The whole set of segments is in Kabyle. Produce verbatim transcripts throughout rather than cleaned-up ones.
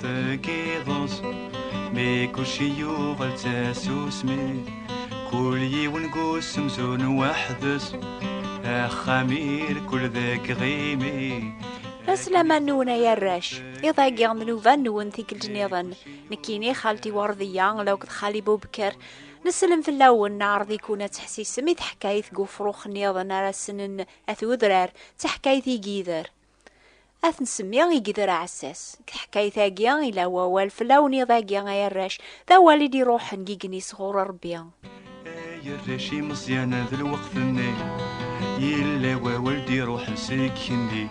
Deg iḍes, mi kulci yuɣal d tasusmi, kul yiwen deg usemzun weḥd-s, axxam irkul deg iɣimi. Aslama-nwen ay arrac, iḍ-agi d nnuba-nwen tikkelt nniḍen. Nekkini xalti Werdiya, la akked xali Bubker, neslem fell-awen, neɛreḍ-iken ad tḥessisem i teḥkayt deg ufrux nniḍen ara ssnen at udrar, d taḥkayt igider. Ad t-nsemmi igider aɛessas. Deg teḥkayt-agi, ila wawal fell-awen iḍ-agi ay arrac, d awal i d-iruḥen deg igenni sɣur Rebbi. Ay arrac imeẓyanen d lweqt-nni, yella wawal d-iruḥen seg igenni.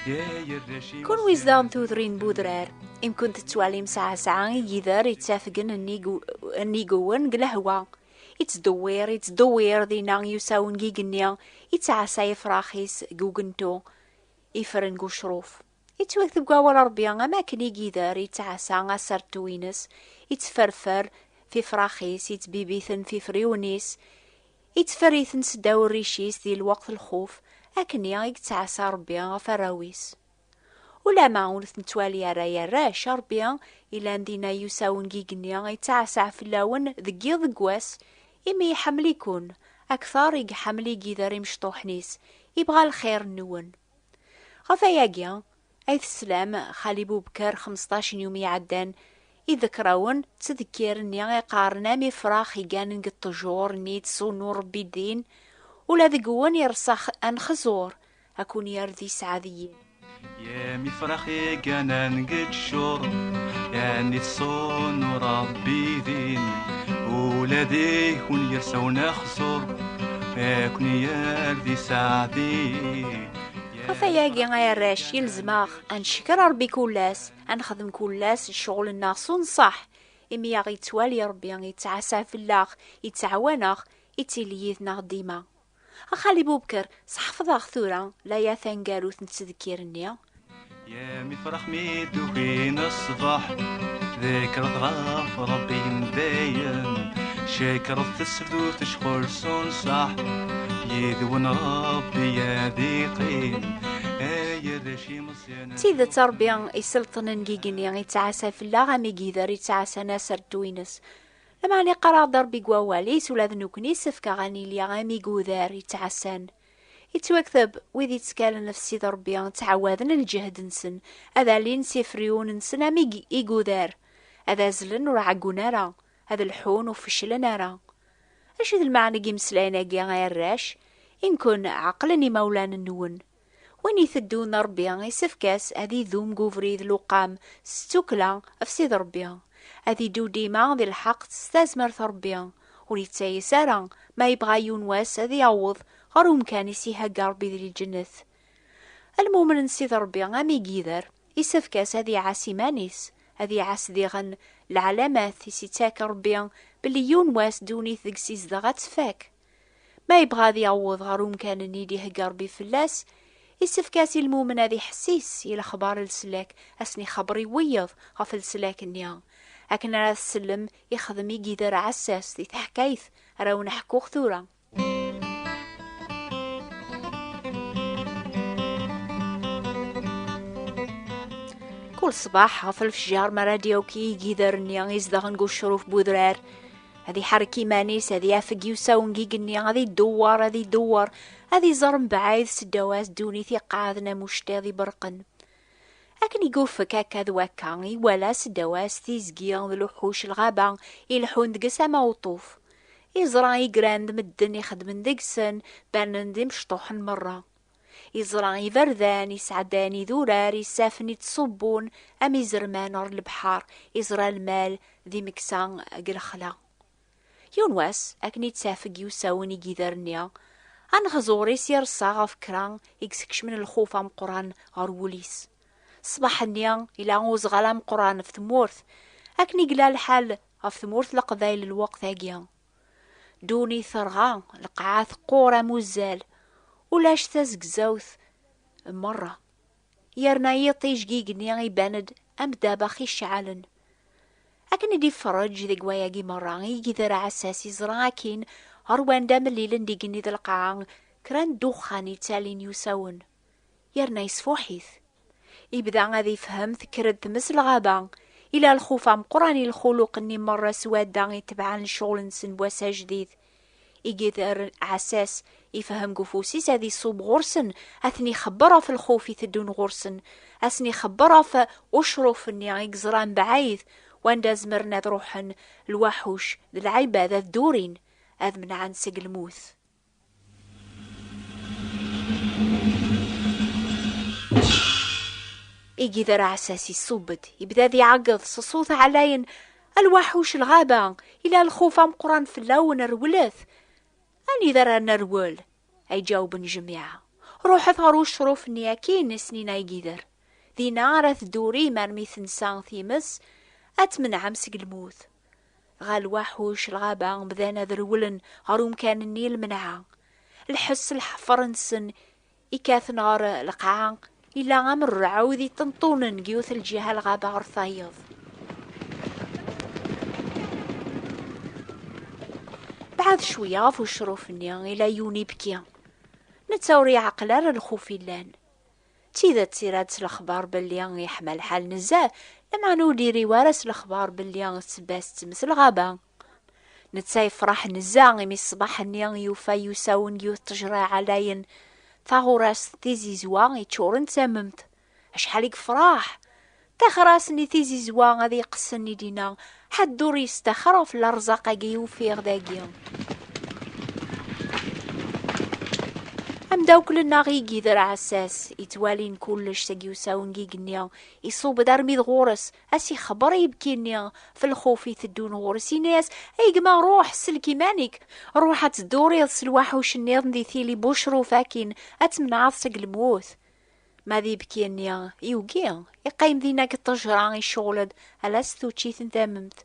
Ay arrac imeẓyanen. Kunwi zdaɣen tudrin n udrar, imkun tettwalim sɛa sɛa igider ittafgen nnig u-, nniguwen deg lehwa. Ittdewwir, ittdewwir, dinna yusa ungigenni, ittɛassa ifrax-is deg ugentu, ifren deg ucruf. Ittwakteb deg wawal Ṛebbi am akken igider ittɛassa asertu-ines, ittferfer f ifrax-is, ittbibiten f ifriwen-is, ittferriten seddaw rric-is di lweqt lxuf, akken i yettɛassa Ṛebbi ɣef arraw-is. Ulama ur t-nettwali ara ay arrac, Ṛebbi ilan dinna yusa ungigenni, ittɛassa fell-awen deg yiḍ deg wass, imi iḥemmel-iken, akteṛ i iḥemmel igider imecṭuḥen-is, ibɣa lxir-nwen. Ɣef ayagi, ay teslam, xali Bubker xmesṭac n yum iɛeddan, iḍekr-awen ttdekkir-nni iqqaren am ifrax iganen deg ṭṭjur-nni yettṣunnu Ṛebbi ddin, ula deg-wen irṣa x-, anxeẓur, ad kun-yerr d iseɛdiyen. Yam ifrax iganen deg ttjur, yan ittṣunnu Ṛebbi din, ula deg-wen yersa unexẓur, ad kun-yerr d iseɛdiyen. Ɣef ayagi ay arrac, yelzem-aɣ ad neckeṛ Ṛebbi kul ass, ad nexdem kul ass ccɣel-nneɣ s unṣaḥ, imi aɣ-yettwali Ṛebbi, yettɛassa fell-aɣ, yettɛawan-aɣ, yettili yid-neɣ dima. A xali Bubker, sḥefḍ-aɣ tura layat taneggarut n ttdekkir-nni. Yam ifrax mi d-ukin ṣṣbeḥ, ḍekkret ɣef Ṛebbi n dayem, cekret s ssebdut ccɣel s unṣaḥ, yid-wen Ṛebbi ad iqqim, ay arrac imeẓyanen. D tidet Ṛebbi iselṭnen deg igenni, ittɛassa fell-aɣ am igider ittɛassan asertu-ines. Lameɛna iqqar-aɣ-d Ṛebbi deg wawal-is, ula d nekkni ssefk-aɣ ad nili am igudar ittɛassan. Ittwakteb, wid ittkalen ɣef Sidi Ṛebbi ttɛawaden lǧehd-nsen, ad alin s ifriwen-nsen am ig-, igudar, ad azlen ur ɛeggun ara, ad lḥun ur feclen ara. Acu d lmeɛna n yimeslayen-agi ay arrac? Imken ɛeqlen imawlan-nwen. Win iteddun Ṛebbi, isefk-as ad idum deg ubrid luqam s ttukla ɣef Sidi Ṛebbi, ad iddu dima di lḥeqq s tazmert n Ṛebbi, ur yettayes ara ma yebɣa yiwen wass ad yaweḍ ɣer umkan i s-ihegga Ṛebbi di lǧennet. Lmumen n Sidi Ṛebbi am igider, isefk-as ad iɛass iman-is, ad iɛass diɣen lɛalamat i s-ittak Ṛebbi belli yiwen wass ddunit deg-s izdeɣ ad tfak. Ma yebɣa ad yaweḍ ɣer umkan-nni i d-ihegga Ṛebbi fell-as, isefk-as i lmumen ad iḥessis i lexbar n leslak, ad sen-ixebber i wiyeḍ ɣef leslak-nni. Akken ara tsellem, ixdem igider aɛessas di teḥkayt ara wen-ḥkuɣ tura. Kul ṣṣbeḥ ɣef lefjer mi ara d-yawki igider-nni izedɣen deg ucruf n udrar, ad iḥerrek iman-is, ad yafeg i usawen n yigenni, ad idewwer, ad idewwer, ad iẓer mebɛid seddaw-as ddunit iqeɛden am uctiḍ iberqen. Akken i yufek akka d wakka, iwala seddaw-as tizgi d luḥuc lɣaba ileḥḥun deg-s am aweṭṭuf. Iẓra igran d medden ixeddmen deg-sen, banen d imecṭuḥen merra. Iẓra iberdan isɛeddayen idurar, isaffen ittṣubbun am izerman ɣer lebḥer, iẓra lmal d imeksa deg lexla. Yiwen wass, akken i d-tafeg i usawen igider-nni, anexẓur-is irṣa ɣef kra i yeskecmen lxuf ameqqran ɣer wul-is. Ṣṣbeḥ-nni, ila uẓɣal ameqqran ɣef tmurt. Akken i yella lḥal ɣef tmurt n Leqbayel lweqt-agi. Ddunit terɣa, lqaɛa teqqur am uzzal, ulac tazegzawt merra. Yerna yiṭij n yigenni iban-d am ddabex iceɛlen. Akken i d-ifeṛṛeǧ deg wayagi merra, igider aɛessas iẓra akkin ɣer wanda mellilen d igenni d lqaɛa kra n ddexxan ittalin yusawen. Yerna yesfuḥ-it. Ibda ad ifhem tekker-d tmes lɣaba. Ila lxuf ameqqran i lxuluq-nni merra s wadda itebɛen lecɣel-nsen n wass ajdid. Igider Ɛessas ifhem deg ufus-is ad iṣub ɣur-sen, ad ten-ixebber ɣef lxuf iteddun ɣur-sen, ad sen-ixebber ɣef ucruf-nni i yeẓra mebɛid, wanda zemren ad ruḥen lwaḥuc d lɛibad ad ddurin, ad menɛen seg lmut. Igider Ɛessas iṣubb-d, ibda ad iɛeggeḍ s ṣṣut ɛlayen: "A lwaḥuc lɣaba, ila lxuf ameqqran fell-awen, rewlet!" "Anida ara nerwel?" ay ǧawben jmiɛa. "Ruḥet ɣer ucruf-nni akkin," i s-nnan igider. "Dinna ara teddurim armi tensa times, ad tmenɛem seg lmut." Dɣa lwaḥuc lɣaba bdan ad rewlen ɣer umkan-nni lmenɛa. Lḥess lḥefr-nsen ikkaten ɣer lqaɛa, ila am rrɛud iṭenṭunen deg yiwet lǧiha lɣaba ɣer tayeḍ. Bɛed cwiya ɣef ucruf-nni, ila yiwen ibki. Netta ur iɛeqqel ara lxuf illan. D tidet ira-d s lexbar belli yeḥma lḥal nezzeh, lameɛna ur d-iriw ara s lexbar belli tsebbas tmes lɣaba. Netta yefṛeḥ nezzeh imi ṣṣbeḥ-nni yufa yusa-wen yiwet ṭṭejra ɛlayen, taɣurast tizizwa iččuren d tamemt. Acḥal i yefṛeḥ! Taxrast-nni tizizwa ad yeqqsen i dinna, ḥedd ur yestaxer ɣef lerẓaq-agi i ufiɣ dagi. Amdawkel-nneɣ igider Ɛessas, ittwalin kullec seg yusa-wen deg igenni, iṣubb-d armi d ɣur-s, ad s-ixebber i yibki-nni f lxuf iteddun ɣur-s, yenna-yas: "Ay gma, ruḥ, sellek iman-ik, ruḥ ad tedduriḍ s lwaḥuc nniḍen di tili n ucruf akkin, ad temneɛeḍ seg lmut." Ma d ibki-nni yugi, iqqim dinna deg ṭṭejra, icɣel-d ala s tuččit n tamemt.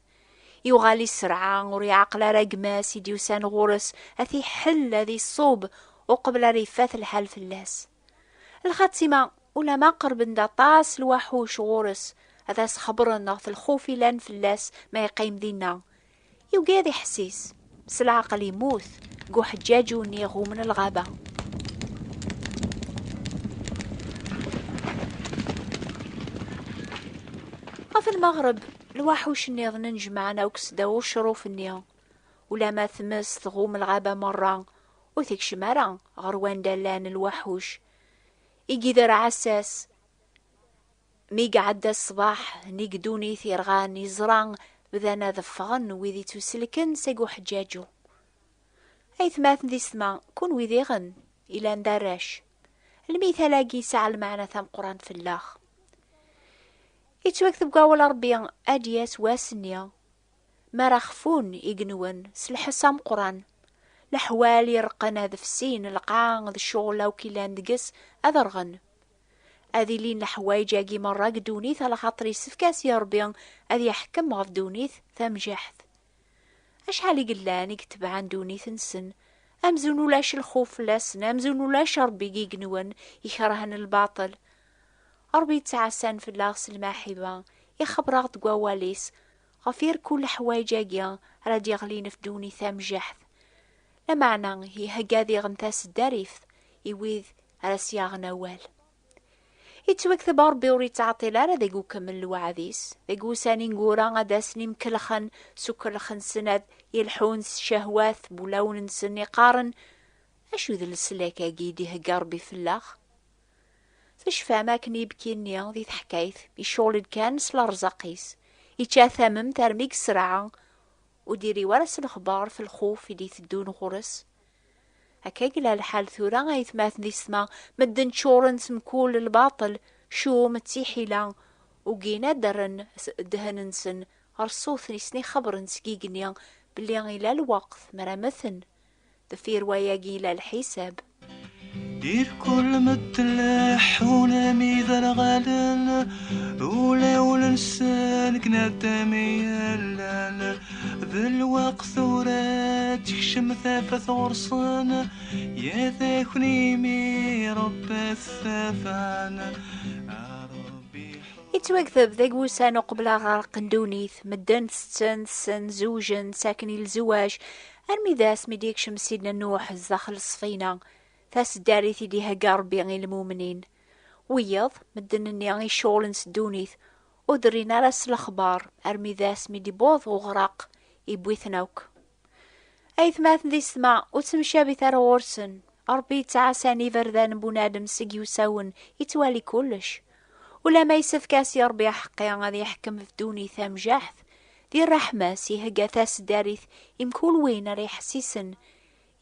Yuɣal iserɛa, ur iɛeqqel ara gma-s i d-yusan ɣur-s, ad t-iḥell, ad iṣub, uqbel ara ifat lḥal fell-as. Lxatima, ulama qerben-d aṭas lwaḥuc ɣur-s, ad as-xebren ɣef lxuf ilan fell-as ma yeqqim dinna. Yugi ad iḥessis, s leɛqel immut deg uḥeǧǧaǧu-nni iɣummen lɣaba. Ɣef lmeɣreb, lwaḥuc nniḍen nnejmaɛen akk seddaw ucruf-nni. Ulama tmes tɣumm lɣaba merra, ur tekcim ara ɣer wanda llan lwaḥuc. Igider Ɛessas, mi iɛedda ṣṣbeḥ, nnig ddunit irɣan, iẓra bdan ad ffɣen wid ittuselken seg uḥeǧǧaǧu. Aytmaten d yessetma, kunwi diɣen, ilan d arrac. Lmital-agi yesɛa lmeɛna tameqqrant fell-aɣ. Ittwakteb deg wawal Ṛebbi ad d-yas wass-nni, mi ara xfun igenwen s lḥess ameqqran, leḥwal ireqqen ad fsin lqaɛa d ccɣel akk illan deg-s ad rɣen. Ad ilin leḥwayeǧ-agi merra deg ddunit, alaxaṭer yessefk-as i Ṛebbi ad yeḥkem ɣef ddunit tamjaḥt. Acḥal i yellan i yetebɛen ddunit-nsen, amzun ulac lxuf fell-asen, amzun ulac Ṛebbi deg igenwen ikerhen lbaṭel. Ṛebbi yettɛassan fell-aɣ s lmaḥiba, ixebber-aɣ-d deg wawal-is ɣef irkul leḥwayeǧ-agi ara d-yeɣlin ɣef ddunit tamjaḥt. Lameɛna, ihegga diɣen taseddarit i wid ara s-yaɣen awal. Ittwakteb Ṛebbi ur yettɛeṭṭil ara deg ukemmel lweɛd-is, deg wussan ineggura ad d-asen imkelxen s ukellex-nsen ad yelḥun s ccehwat n wulawen-nsen iqqaren: "Acu d leslak-agi i d-ihegga Ṛebbi fell-aɣ?" Tecfam akken ibki-nni di teḥkayt icɣel-d kan s lerẓaq-is, ičča tamemt armi yesserɛa, ur d-iriw ara s lexbar f lxuf i d-iteddun ɣur-s. Akka i yella lḥal tura, aytmaten d yessetma, medden ččuren s mkul lbaṭel, cum d tiḥila, ugin ad d-rren s ddhen-nsen ɣer ṣṣut-nni sen-ixebbren seg igenni belli ila lweqt mi ara mmten. Deffir wayagi yella lḥisab. Irkul medden leḥḥun am iderɣalen, ulawen-nsen deg nadam i llan. D lweqt tura ad tekcem tafat ɣur-sen, ya takni mi Ṛebbi tafan. A Ṛebbi, yettwakteb deg wussan uqbel aɣerq n ddunit, medden tetten, tessen, zewjen, saken i lzewaj, armi d ass mi d-yekcem Sidna Nuḥ zdaxel ṣṣfina, taseddarit i d-ihegga Ṛebbi i lmumnin. Wiyaḍ, medden-nni iceɣlen s ddunit, ur d-rrin ara s lexbar armi d ass mi d-iwweḍ uɣraq, iwwi-ten akk. Aytmaten d yessetma, ur ttemcabit ara ɣur-sen. Ṛebbi yettɛassan iberdan n bunadem seg yiwsawen, yettwali kullec. Ulamma yessefk-as i Ṛebbi aḥeqqi ad yeḥkem ɣef ddunit tamjaḥt, di ṛṛeḥma-s ihegga taseddarit i mkul win ara iḥessisen.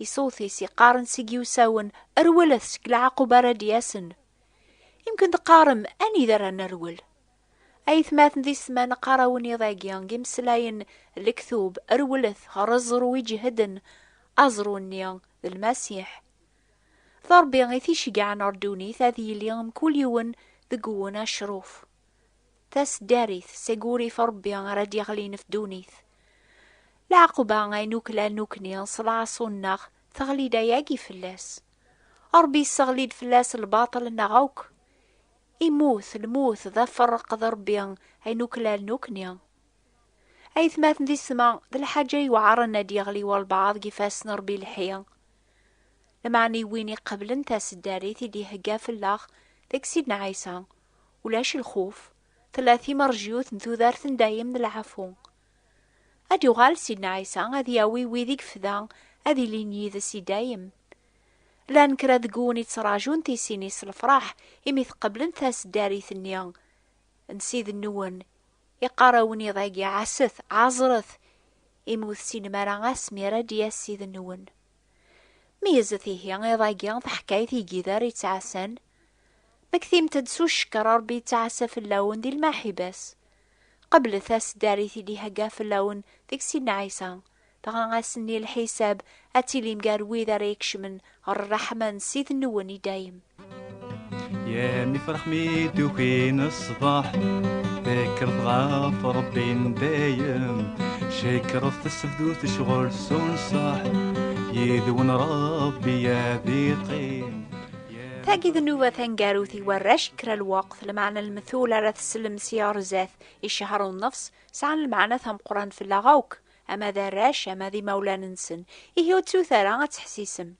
Iṣewt-is iqqaren seg yiwsawen: "Rewlet seg lɛaquba ara d-yasen." Imken teqqarem: "Anida ara nerwel?" Aytmaten d yessetma, neqqar-awen iḍ-agi deg imeslayen n lektub: rewlet ɣer uẓru iǧehden, aẓru-nni d Lmasiḥ. D Ṛebbi i t-iceggɛen ɣer ddunit ad yili mkul yiwen deg-wen acruf. Taseddarit seg wurrif n Ṛebbi ara d-yeɣlin ɣef ddunit. Lɛaquba ay nuklal nekni s lɛaṣu-nneɣ teɣli-d ayagi fell-as. Ṛebbi yesseɣli-d fell-as lbaṭel-nneɣ akk. Immut, lmut d aferreq d Ṛebbi ay nuklal nekni. Aytmaten d yessetma, d lḥaǧa iweɛṛen ad d-yeɣli walbeɛḍ deg ifassen n Ṛebbi lḥi. Lameɛna i win iqeblen taseddarit i d-ihegga fell-aɣ deg Sidna Ɛisa, ulac lxuf, tella timerjut n tudert n dayem n lɛafu. Ad yuɣal Sidna Ɛisa ad yawi wid i yefda ad ilin yid-s i dayem. Llan kra deg-wen ittraǧun tisin-is s lefṛaḥ imi tqeblen taseddarit-nni n Ssid-nwen. Iqqar-awen iḍ-agi: "Ɛasset, ɛaẓret, imi ur tessinem ara asmi ara d-yas Ssid-nwen." Meyyzet ihi iḍ-agi taḥkayt i yigidar yettɛassan. Mektimt-d s ucekker Ṛebbi yettɛassa fell-awen di lmaḥiba-s. Qeblet taseddarit i d-ihegga fell-awen deg Sidna Ɛisa, dɣa ass-nni lḥisab ad tilim gar wid ara ikecmen ɣer ṛṛeḥma n Ssid-nwen i dayem. Ya mi freḥ mi d-ukin ṣṣbeḥ, tekkreḍ ɣef Ṛebbi n dayem, cekkreḍ tessebdut ccɣel s unṣaḥ, yid-wen Ṛebbi ad iqqim. Tagi d nnuba taneggarut i warrac i kra lweqt, lmeɛna lmetul ara teslem si ɣer zdat i ccher u nnefṣ sɛan lmeɛna tameqqrant fell-aɣ akk, ama d arrac ama d imawlan-nsen, ihi ur ttut ara ad teḥsisem.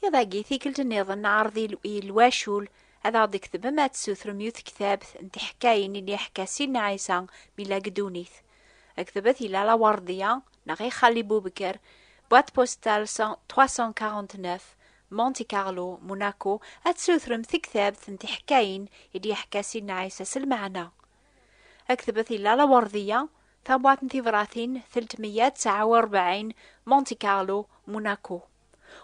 Iḍ-agi tikkelt nniḍen neɛreḍ i l-, i lwacul ad aɣ-d-tketbem ad tessutrem yiwet tektabt n teḥkayin i d-iḥka Sidna Ɛisa mi yella deg ddunit. Aktebet ila Lawerdiya neɣ i Xali Bubeker, boîte postale cent, trois cent quarante-neuf, Monte Carlo, Monaco, ad tessutrem tektabt n teḥkayin i d-iḥka Sidna Ɛisa s lmeɛna. Aktebet ila Lawerdiya, tabwaṭ n tibratin telt meyya tesɛa u rebɛin, Monte Carlo, Monaco.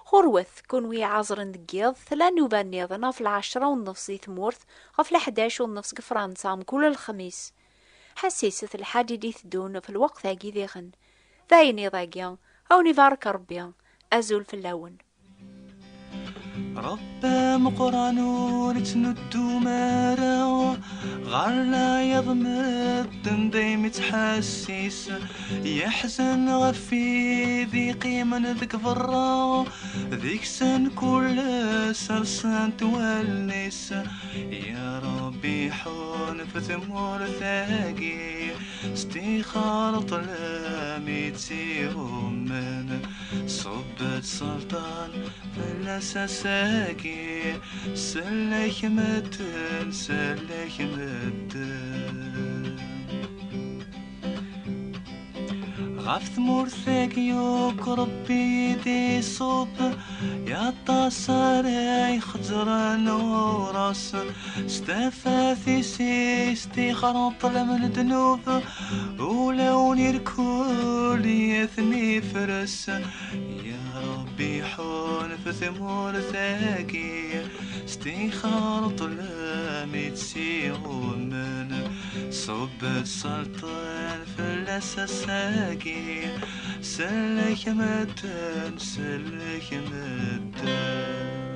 Ɣurwet, kunwi iɛaẓren deg yiḍ, tella nnuba nniḍen ɣef lɛecra u nnefṣ di tmurt, ɣef leḥdac u nnefṣ deg Fransa, mkul lexmis. Ḥessiset lḥaǧ i d-iteddun ɣef lweqt-agi diɣen. D ayen iḍ-agi, a wen-ibarek Ṛebbi. Azul fell-awen. Ṛebbi ameqqran ur ittnuddum ara, ɣer leɛyaḍ medden daymi ttḥessis, yeḥzen ɣef wid iqqimen deg berra, deg-sen kullec rsent wallen-is. Ya Ṛebbi ḥunn f tmurt-agi, stixer ṭṭlam i tt-iɣummen, ṣubb-d sselṭan fell-as ass-agi, sellek medden, sellek medden. Ɣef tmurt-agi akk Ṛebbi i d-iṣubb, aṭas ara ixezzren ɣur-s. S tafat-is i stixren ṭṭlam n ddnub, ulawen irkul i ten-ifres. Ya Ṛebbi ḥunn f tmurt-agi, stixer ṭṭlam i tt-iɣummen, ṣubb-d sselṭan fell-as ass-agi, sellek medden, sellek medden.